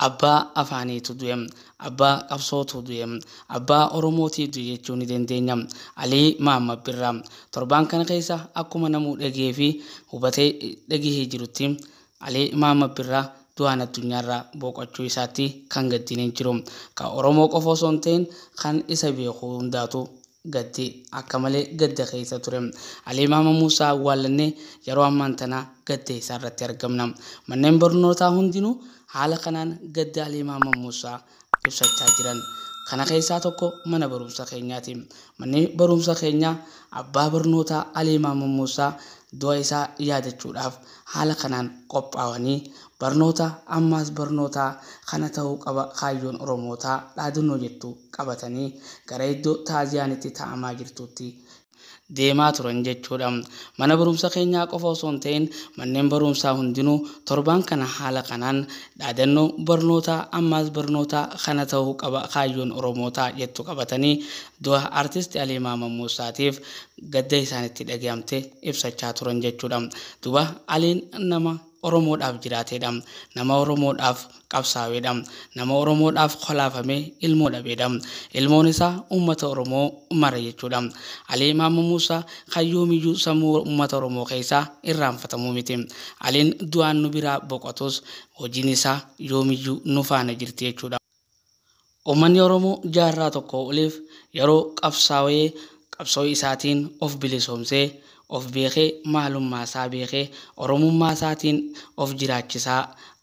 Abbaa afaaniitu du'e, abbaa qabsootu du'e, abbaa Oromootiif du'e jechuu ni dandeenya. Alii Mahammad Birraa torbaan kana keessa akkuma namuu dhagahee fi hubatee dhagahee jirutti Alii Mahammad Birraa du'aan addunyaarraa boqochuu isaatti kan gaddineen jiru. Kan Oromoo qofa osoo hin ta'in kan isa beeku hundaatu gaddi akka malee gadda keessa ture. Alii Mahammad Muusaa awwaallannee yeroo ammaan tana gadda isaa irratti argamna. Manneen barnootaa hundinuu haala kanaan gadda Alii Mahammad Muusaa ibsachaa jiran. Kana keessaa tokko mana barumsa keenyaati. Manni barumsa keenyaa abbaa barnootaa Alii Mahammad Muusaa du'a isaa yaadachuudhaaf haala kanaan qophaa'anii barnoota ammaas barnoota kana ta'uu qaba kaayyoon Oromootaa dhaadannoo jettu qabatanii gara iddoo taaziyaan itti taa'amaa jirtutti deemaa turan jechuudha. Mana barumsa keenyaa qofa osoo hin ta'in manneen barumsaa hundinuu torbaan kana haala kanaan dhaadannoo barnoota ammaas barnoota kana ta'uu qaba kaayyoon Oromootaa jettu qabatanii du'a artisti Alii Mahammad Muusaatiif gadda isaanitti dhaga'amte ibsachaa turan jechuudha. Duba Aliin nama Oromoodhaaf jiraateedha. Nama Oromoodhaaf qabsaa'eedha. Nama Oromoodhaaf kolaafamee ilmoo dhabeedha. Ilmoon isaa uummata Oromoo mara jechuudha. Alii Mahammad Muusaa kan yoomiyyuu sammuu uummata Oromoo keessaa irraanfatamuu miti. Aliin du'aan nu biraa boqotus hojiin isaa yoomiyyuu nu faana jirti jechuudha. Uummanni Oromoo jaarraa tokko oliif yeroo qabsaa'ee qabsoo isaatiin of bilisoomsee of beekee maalummaa isaa beekee Oromummaa isaatiin of jiraachisaa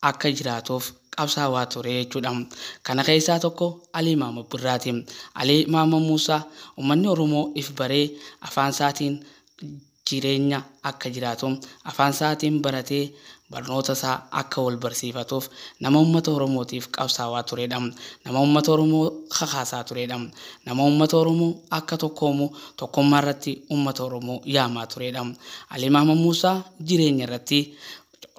akka jiraatuuf qabsaawaa ture jechuudha. Kana keessaa tokko Alii Mahammad Birraati. Alii Mahammad Muusaa uummanni Oromoo if baree afaan isaatiin jireenya akka jiraatu afaan isaatiin baratee barnoota isaa akka wal barsiifatuuf nama uummata Oromootiif qabsaawaa turedha. Nama uummata Oromoo kakaasaa turedha. Nama uummata Oromoo akka tokkoomu tokkummaa irratti uummata Oromoo yaamaa turedha. Alii Mahammad Muusaa jireenya irratti,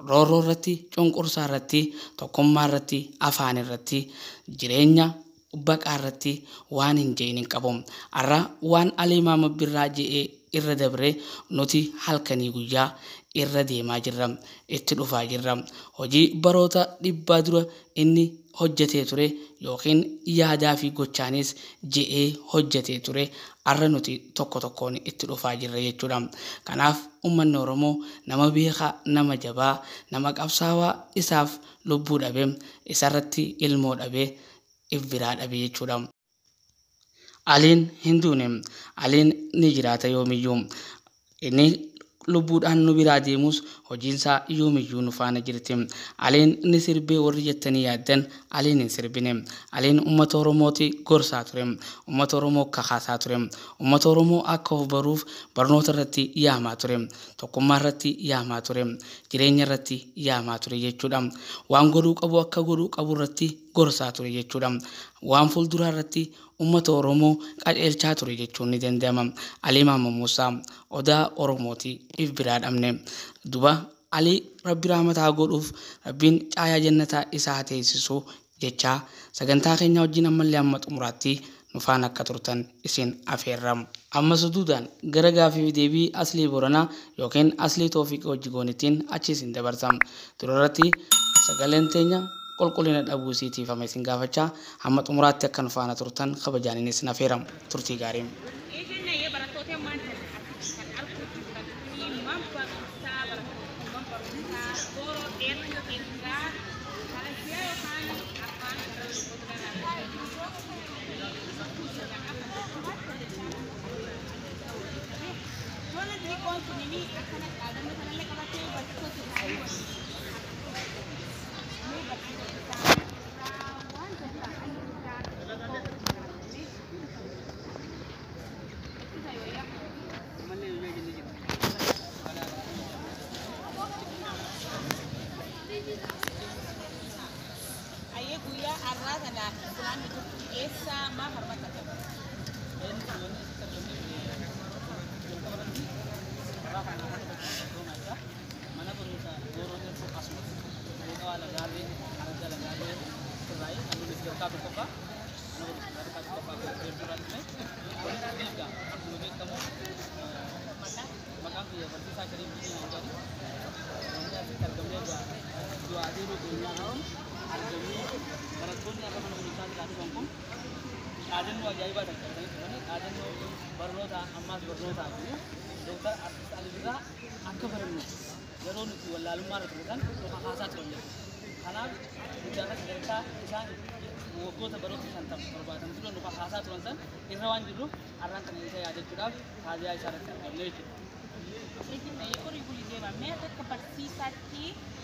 roorroo irratti, cunqursaa irratti, tokkummaa irratti, afaan irratti, jireenya baqaa irratti waan hin je'in hin qabu. Har'a waan Alii Mahammad Birraa je'ee irra dabree nuti halkanii guyyaa irra deemaa jirra, itti dhufaa jirra. Hojii baroota dhibbaa dura inni hojjetee ture yookiin yaadaa fi gochaanis je'ee hojjetee ture har'a nuti tokko tokkoon itti dhufaa jirra jechuudha. Kanaaf uummanni Oromoo nama beekaa, nama jabaa, nama qabsaawaa isaaf lubbuu dhabe, isarratti ilmoo dhabe, if biraa dhabe jechuudha. Aliin hin duune, Aliin ni jiraata yoomiyyuu. Inni lubbuudhaan nu biraa deemus hojiinsaa yoomiyyuu nu faana jirti. Aliin ni sirbee warri jettanii yaaddan Aliin hin sirbine. Aliin uummata Oromooti gorsaa ture. Uummata Oromoo kakaasaa ture. Uummata Oromoo akka of baruuf barnoota irratti yaamaa ture. Tokkummaa irratti yaamaa ture. Jireenya irratti yaamaa ture jechuudha. Waan godhuu qabu akka godhuu qabu irratti gorsaa ture jechuudha. Waan fuulduraa irratti uummata Oromoo qajeelchaa ture jechuun ni danda'ama. Alii Mahammad Muusaa odaa Oromooti if biraa dhabne. Duba Alii Rabbi rahmataa godhuuf Rabbiin caayaa jannataa isaa teessisu jechaa sagantaa keenya wajjin ammallee amma xumuraatti nu faana akka turtan isin afeerra. Amma suduudaan gara gaafii fi deebii Aslii Boranaa yookiin Aslii Toofiq hojii goonittiin achi isin dabarsa. Durarratti sagaleen teenya qulqullina dhabuu isiitiif amma isin gaafachaa hamma xumuraatti akka nu faana turtan kabajaan isin afeera. Turtii gaarii. Dhaadannoo ajaa'ibaa kan qabatanii turanii dhaadannoo barnoota ammaas barnootaa fi Dooktar Artist Alii Birraa akka barannu yeroo nuti wallaalummaa irra turre kan nu kakaasaa turan jechuudha. Kanaaf nuti har'a sadarkaa isaan waggoota baroota 50 70 dura nu kakaasaa turan san irra waan jirruuf har'aan kana isa yaadachuudhaaf taaziyaa isaa irratti argamne jechuudha. Horii bulii deema. Mee akka barsiisaatti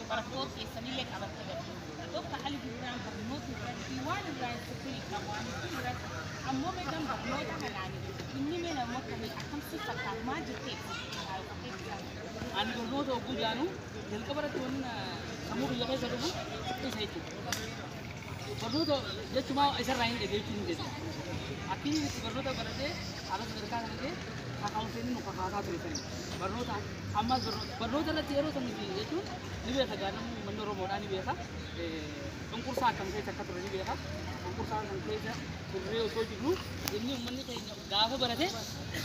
barattoota keessanillee qabattee gadhu. Doktar Alii Birraan barnoota irratti waan irraa hin qabu waan irratti ammoo meeqan barnoota kanaan inni mee namoota akkamsi fakkaatu maal jettee ibsite? Ani barnoota hogguu jaanu jalqaba irratti wanni sammuu biyya keessa dhufu isa jechuudha. Barnoota jechumaa isarraa hin dhageechuu hin jedhu. Akki inni itti barnoota baratee haala sadarkaa kana ga'e kakaa'umsa inni nu kakaasaa ture sani. Barnoota ammas barnoota irratti yeroo san nuti jechuun ni beeka gaadhamu uummanni Oromoodhaa ni beeka. Cunqursaa akkam keessa akka ture ni beeka. Cunqursaa kan keessa turree osoo jirru inni uummanni keenya gaafa barate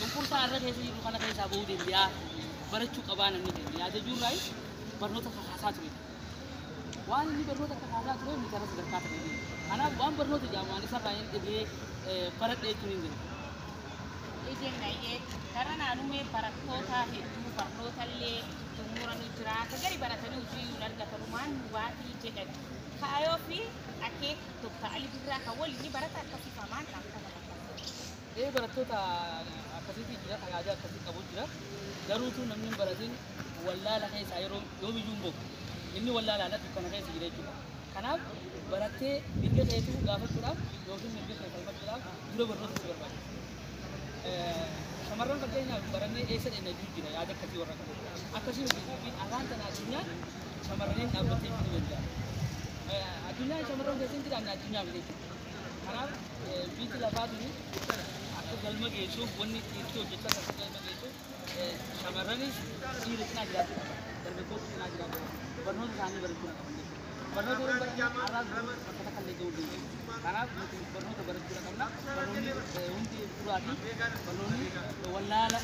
cunqursaa irra keessa jiru kana keessaa bahuu danda'a. Barachuu qabaa namni keenya yaada jiruurraa barnoota kakaasaa ture. Waan inni barnoota kakaasaa ture nuti har'a sadarkaa ta'e. Kanaaf waan barnoota jedhamu waan isarraa hin dhibee baradhe jechuun hin jiru. Ijeennayyee gara naannoo barattoota hedduu barnoota illee xumuranii jira. Ka gari baratanii hojii hin argatan waan waatii jedhan. Kaayoo fi akeeka Dooktar Alii Birraa kan waliin barata akkasii famaan dhaabbata Ee barattoota akkasiitu jira, kan yaada akkasii qabu jira. Garuutu namni hin baratin wallaala keessaa yeroo yoomiyyuu hin boqu. Inni wallaalaadha dukkana keessa jira jechuudha. Kanaaf barattee mirga keetuu gaafachuudhaaf yookiin mirga kee falmachuudhaaf dura barnoota si barbaachisa. Shamarran fakkeenyaaf barannee eessa dhaqna jira yaada akkasii warra qabu. Akkasii miti afaan tana addunyaan shamarraniin dhaabbattee jechuu danda'a. Addunyaan shamarran keessa hin jiraanne addunyaa miti jechuudha. Kanaaf biyyi lafaa tuni akka galma geessuuf wanni itti hojjechaa akka galma geessuuf shamarranis dhiira cinaa jiraachuu qaba. Dargaggoota cinaa jiraachuu qaba. Barnoota isaanii barachuu qaban jechuudha. Barnoota yeroo barannu har'aas bakka takka illee gahuu dandeenya. Kanaaf nuti barnoota barachuu qabna. Barnoonni hundi duraati. Barnoonni wallaala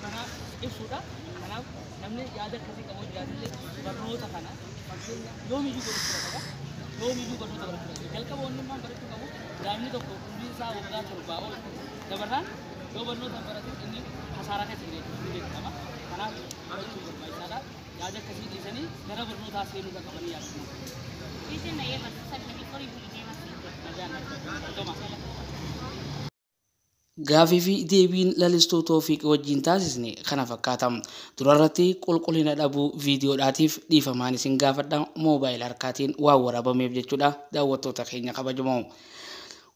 kana ibsuudha. Kanaaf namni yaada akkasii qabu jiraatillee barnoota kana fakkeenya yoomiyyuu godhachuu qaba. Yoomiyyuu barnoota barachuu qaba. Jalqaba wanni immoo barachuu qabu daa'imni tokko umriin isaa waggaa 7 ol dabarraan yoo barnoota baratin inni kasaaraa keessa jira jechuudha ni beekama. Kanaaf barachuun barbaachisaadha. Yaada akkasii dhiisanii gara barnootaa seenuu qabanii yaadatu. Ijeennayyee barsiisaa shanii horii bulii deema. Gaafii fi deebiin lalistuu Toofiq wajjin taasisne kana fakkaata. Durarratti qulqullina dhabuu viidiyoodhaatiif dhiifamaan isin gaafadha moobaayil harkaatiin waan waraabameef jechuudha daawwattoota keenya kabajamoo.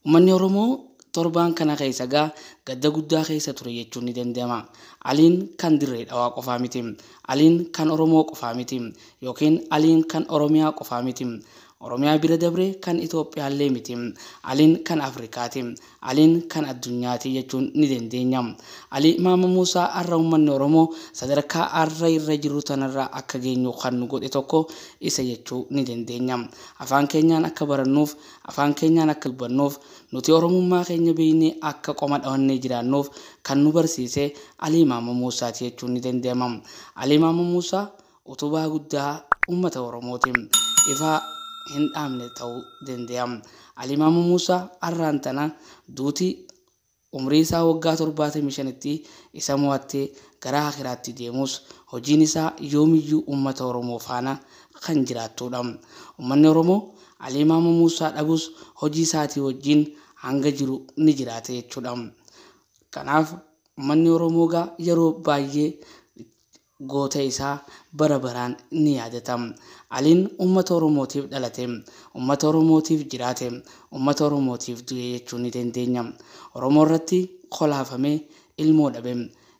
Uummanni Oromoo torbaan kana keessa gaa gadda guddaa keessa ture jechuun ni danda'ama. Aliin kan dirree dhawaa qofaa miti. Aliin kan Oromoo qofaa miti. Yookiin aliin kan Oromiyaa qofaa miti. Oromiyaa bira dabre kan Itoophiyaallee miti. Aliin kan Afrikaati. Aliin kan addunyaati jechuun ni dandeenya. Alii Maama Muusaa har'a uummanni Oromoo sadarkaa har'a irra jiru tanarraa akka geenyu kan nu godhe tokko isa jechuu ni dandeenya. Afaan keenyaan akka barannuuf, afaan keenyaan akka dubbannuuf, nuti Oromummaa keenya beeknee akka qoma dhawannee jiraannuuf kan nu barsiise Alii Maama Muusaati jechuun ni danda'ama. Alii Maama Muusaa utubaa guddaa uummata Oromooti. Ifaa hin dhaamne ta'uu danda'a. Alii Maama Muusaa har'aan tana duuti umrii isaa waggaa 75tti isa mo'attee gara akiraatti deemus hojiin isaa yoomiyyuu uummata Oromoo faana kan jiraattudha. Uummanni Oromoo Alii Maama Muusaa dhabus hojii isaatii wajjin hanga jiru ni jiraata jechuudha. Kanaaf uummanni Oromoo gaa yeroo baay'ee goota isaa bara baraan ni yaadata. Aliin uummata Oromootiif dhalate, uummata Oromootiif jiraate, uummata Oromootiif du'e jechuu ni dandeenya. Oromoo irratti kolaafamee ilmoo dhabe.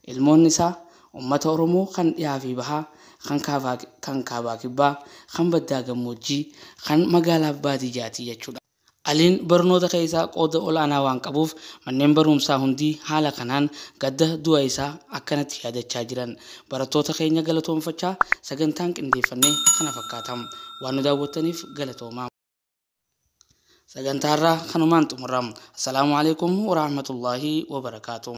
Ilmoon isaa uummata Oromoo kan dhiyaa fi bahaa, kan kaabaa kibbaa, kan baddaa gammoojjii, kan magaalaa baadiyyaati jechuudha. Aliin barnoota keessaa qooda olaanaa waan qabuuf manneen barumsaa hundi haala kanaan gadda du'a isaa akkanatti yaadachaa jiran. Barattoota keenya galatoomfachaa sagantaan qindeeffannee kana fakkaata. Waan nu daawwattaniif galatoomaa. Sagantaarraa kanumaan xumurra. Assalaamu alaikum warahmatullaahi wabarakaatuh.